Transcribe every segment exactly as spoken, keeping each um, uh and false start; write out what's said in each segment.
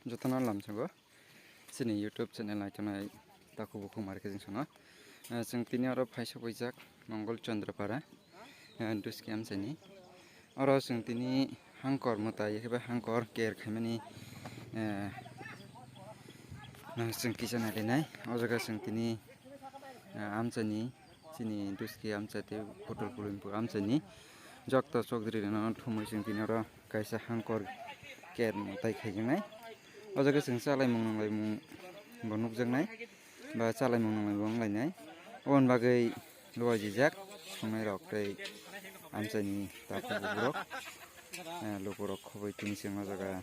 Jotono lamsogo chini YouTube channel naitongnai takhuk bukhuk markhe jeng sono. Eh, chwng tini oro phaisa puijak Mongol Chandra Para, eh, Duski amchaini. Oro chwng tini hangkor mwtai, eba hangkor care khaimani, eh, no chwng kisa nailainai. O jaga chwng tini, eh, amchaini, chini Duski amchai tei Putol Pulimpur amchaini jokto chokdri rino thumui chwng tini oro kaisa hangkor care mwtai khaijaknai. O jaga chwng chalaimung nunglaimung bo nukjaknai, ba chalaimung nunglaimung wnglainai. Oboni bagwi luaijijak songnairok tei amchaini takhuk bukhuk rok, eh, lukurok khoboi tini chwng o jaga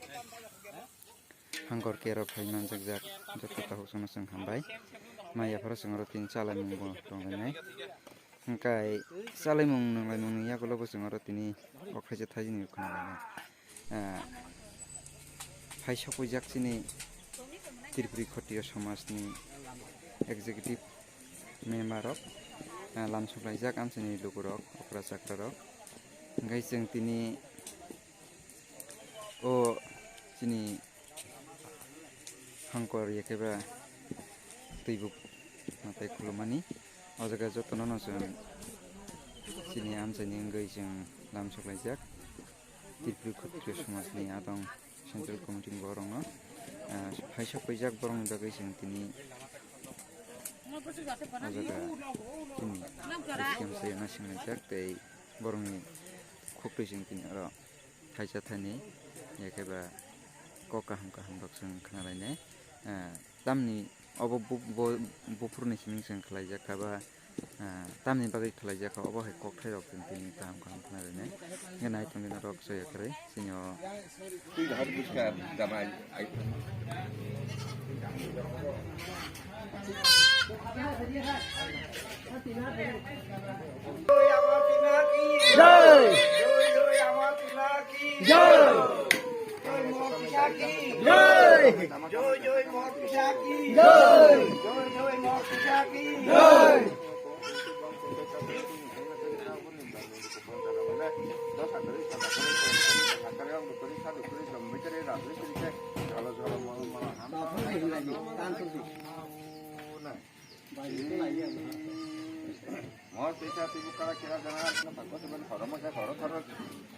hangkor care rok khai manjakjak, joto takhuk chwngno chwng hambai. Mai yapharo chwng oro tini chalaimung bo tonglainai. Hwnkhe chalaimung nunglaimungni yagulo bo chwng oro tini kok thaisa thaisini khwnalainai. Ah, phai sokwijak chini Tripuri Khotiyo Somajni executive member rok, ah, lamsoklaijak amchaini lukurok, okra chakrarok. Hwnkhe chwng tini o chini hangkor yakhe ba twibuk mwtai khulumani. O jaga jotono no chwng chini amchaini wngwi chwng lamsoklaijak. Tripuri Khotiyo Somajni adong Central Committee ni borokno, ah, phai sokwijak borokni bagwi chwng tini o jaga chini S D M sai naisinglaijak tei borokni khuktwi chwng tini oro thaisa thaini, yakhe ba kok kaham kaham rok chwng khwnalainai. Ah, tamni obo bu-, bo-, buphuruni siming chwng khlaijak kha ba, ah, tamni bagwi khlaijak kha, obo hai kokthai rok chwng tini kaham kaham khwnalainai. Hwnkhe nai tongdi norok soya kwrwi chini o. Mo tisa tibu kala kira jana, ano pagko tiban horo mo khe horo thoro,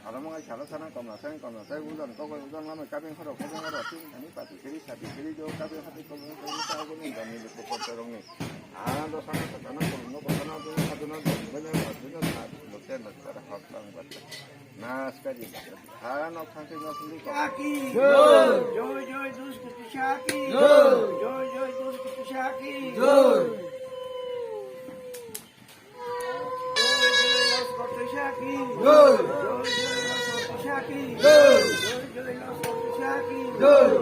horo mo khe salo sana komla sana komla sai ujon kok ujon lama kabin horo kabin horo tin ani pati kiri sati kiri jo kabin hati komla komla sa ujon ni dami luko porte rong ni. Ano sana sana komla komla sana tu satu na tu bena satu na satu na satu na satu na satu na. Naskari. Haran ok thansi nasli ko. Saki. Joi. Joi joi dus kutu saki. Joi. Joi joi dus kutu saki. Joi. Joi joi los kutu saki. Joi. Joi joi los kutu saki. Joi. Joi joi los kutu saki. Joi.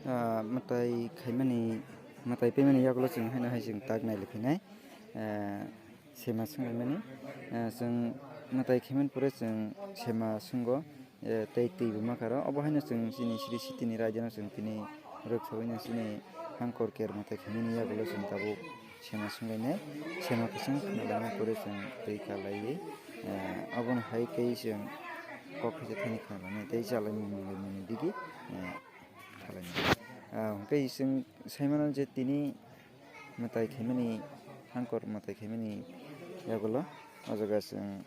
Ah, mwtai khaimani, mwtai paimani yagulo chwng haino hai chwng tak nailai phinai. Ah, sema swnglaimani. Ah, chwng mwtai khaimani pore chwng sema swnggo, eh, tei twi bo makaro. Obo haino chwng chini sri sitini raidano chwng tini rwk sabaino chini hangkor ker mwtai khaimani yagulo chwng tabuk sema swnglainai. Sema kwchwng khwnalaina pore chwng twi kalaiwi, eh, abono hai khe chwng kok khaisa thani khwnalainai tei chalaimung nunglaimungni digi, eh, khalainai. Ah, hwnkhe chwng saimano je tini mwtai khaimani, hangkor mwtai khaimani yagulo o jaga chwng,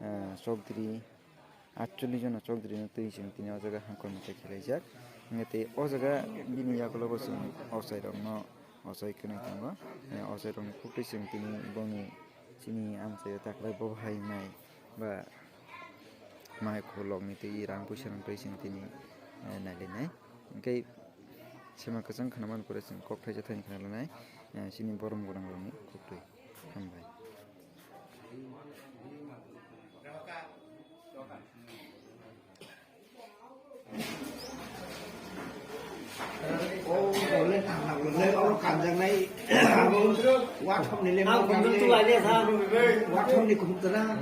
eh, chokdri atchollish jona chokdrino twi chwng tini o jaga hangkor mwtai khwlaijak. Hwnkhe tei o jaga bini yagulobo chwng ochairokno ochai kwnwi tongo. Eh, ochairokni khuktwi chwng tini bongni chini amchaio takhwlai bo hai mai ba mai khulokni twi rang puisa rok twi chwng tini, eh, nailainai. Hwnkhe sema kwchwng khwnamani pore chwng kok thaisa thaini khwnalanai, eh, chini borom gwnangrokni khuktwi. Hambai. O, o le tangna, o le oro kanjaknai, abo wathomni le ang khumtwrang le, wathomni khumtwrang.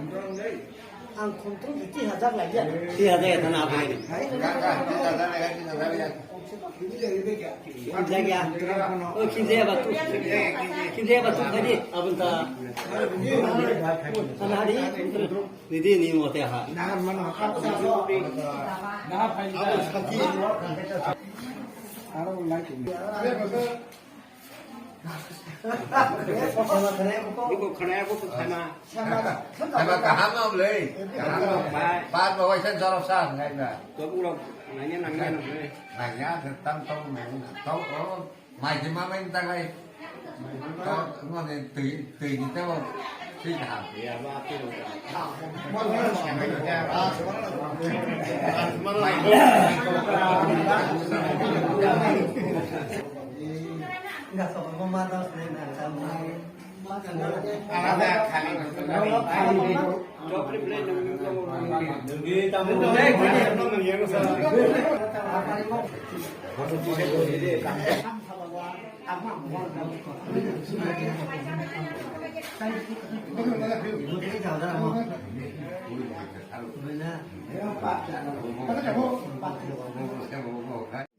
Ang khumtwrang three hajar lai ya. Three hajar ya, thana abai. Hai? Khimjaya batu, khimjaya batu tadi. Abang ta. Nidi ni mote ha. Iko khana ya ko khana. Khana kaham am le. Kaham am. Bai. Bar ba wai sen jorok sa ngai na. To bu rok nanya nanya nanya. Nanya tang tong nang tong o. Mai di ma mai ta ngai. To mo ne tui tui ni ta mo. Sui kaham. Ya ba tu.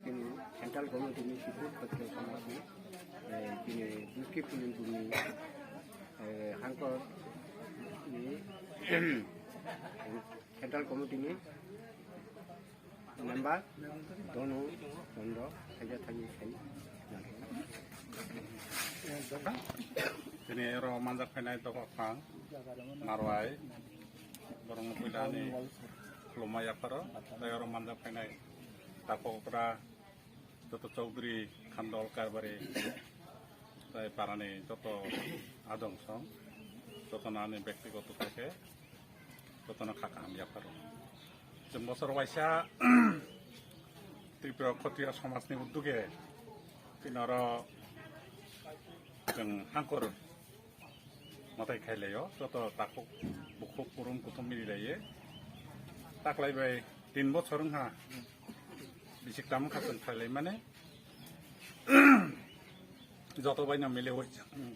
Chini Central Committee ni Siput Patriot Samaj ni, eh, chini Duski Pulin Bumi, eh, Hangkor ni Central Committee ni member Donu Chandra Thaija Thaiji sai. Chini oro manjak phainai Dophang Marwai, borokno puila ani khulumma yapharo, tei oro manjak phainai Takhokra, joto Chaudhary, Khandol, Karbari, tei parani joto adong song, jotono ani bektigoto khe jotono kha kaham yapharo. Chwng bosor waisa Tripura Khotiya Somajni uddoge tini oro chwng Hangkor mwtai khailaio, joto takhuk bukhuk kurum kuthum mililaiye. Taklai bai tin bochor wngkha bisik tamo kha chwng khailaimani, joto baino miliwi chwng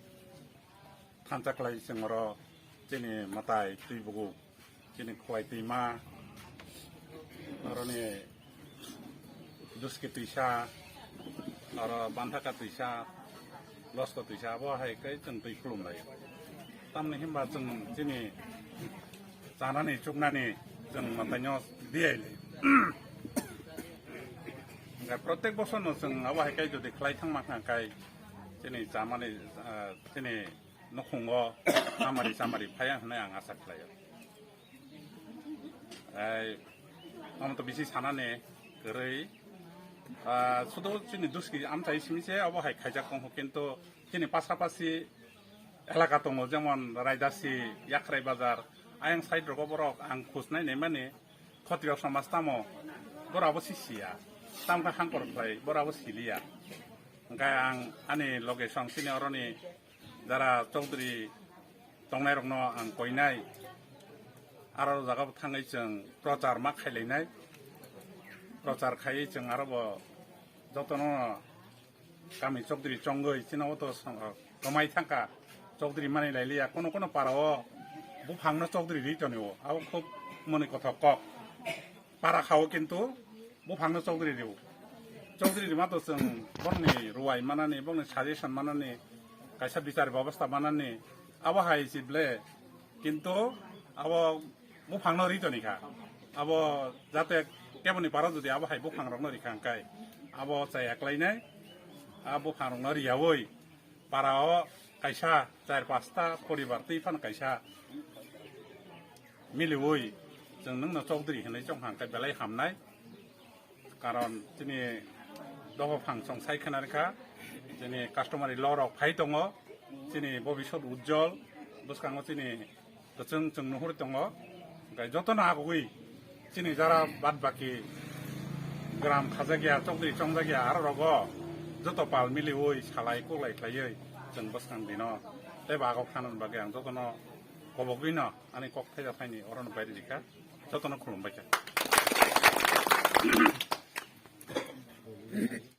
thansa khlai chwng oro chini mwtai twi bugu. Chini Khwai twima, oroni Duski twisa, oro Banthaka twisa, Losko twisa, abo hai khe chwng twi khulum lai. Tamni himba chwng chini chanani chuknani chwng mwtaino diyai lai. Hingkhe protek bosorno chwng abo hai khe jodi khlai thangma kha khe chini chamani, ah, chini nukhungo hamari samari phaiya hwnwi ang asa khlaio. Ai, omo to bisi sanani kwrwi. Ah, sudu chini Duski amchai simi se abo hai khaijak tongkho, kintu chini pasapasi elaka tongo, jemon Raidasi, Yakhrai Bazar, ayang side rogo borok ang khus nai naimani Khotiya Somaj tamo, borok abo si siya, tamkha Hangkor khlai, borok abo siliya. Hingkhe ang ani loge song chini oroni jara Chaudhary tongnairokno ang koinai, aro jaga bo thangwi chwng prochar ma khailainai, prochar khaiwi chwng aro bo jotono kami Chaudhary chongwi chini o to kwmai thangkha, Chaudhary mani lailiya, kono kono para o buphangno Chaudhary ri tonio, abo khub moni kothok kok. Para khao kintu buphangno Chaudhary rio. Chaudhary rima to chwng bongni ruwai manani, bongni suggestion manani, kaisa bichar bebosta manani, abo hai si ble. Kintu abo buphangno ri toni kha. Abo jate keboni para jodi abo hai buphang rokno rikha hingkai abo chaya klainai, a buphang rokno riyawi para o kaisa char pasta poribar twi phano kaisa miliwi chwng nwngno Chaudhary hinwi chong hang khe belai hamnai. Karon chini dophang song sai khna rikha, chini customary law rok phai tongo, chini bobisot ujjol, bwskango chini kwchwng chwng nuhur tongo. Hingkhe jotono agugwi chini jara bad baki gram khajakya, Chaudhary chongjakya, aro rogo joto pal miliwi salai kuklai khlaiwi chwng bwskang dino tei bagok thanani bagwi ang jotono kobogwino ani kok thaija thaini orono bairi rikha. Jotono khulumbaikha.